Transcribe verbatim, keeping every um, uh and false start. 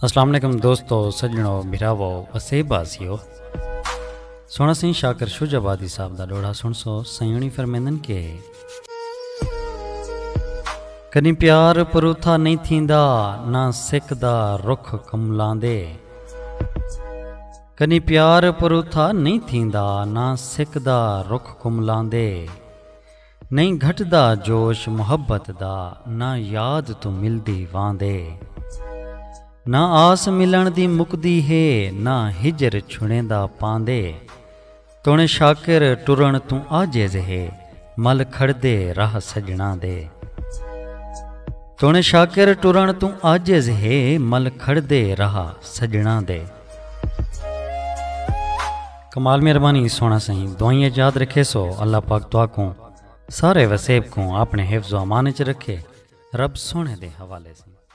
السلام علیکم دوستو، سڄݨو، بھراوو، وسیب واسیو۔ سوہݨا سئیں شاکر شجاع آبادی صاحب دا ݙوہڑا سݨسو۔ سئیں ہوݨی فرمیندن کہ کݙی پیار پروتھا نہیں تھیندا، نہ سک دا رخ کملاندے۔ کݙی پیار پروتھا نہیں تھیندا، نہ سک دا رخ کملاندے۔ نہیں گھٹدا جوش محبت دا، نہ یاد توں ملدی واندے۔ نہ آس ملݨ دی مکدی ہے، نہ ہجر چھڑیندا پاندے۔ توݨے شاکر ٹرݨ توں عاجز ہے، مل کھڑدے راہ سڄݨاں دے۔ توݨے شاکر ٹرݨ توں عاجز ہے، مل کھڑدے راہ سڄݨاں دے۔ کمال مہربانی سوہݨا سئیں، دعائیں اچ یاد رکھیسو۔ اللہ پاک تہاکوں سارے وسیب کوں اپݨے حفظ و امان اچ رکھے۔ رب سوہݨے دے حوالے سئیں۔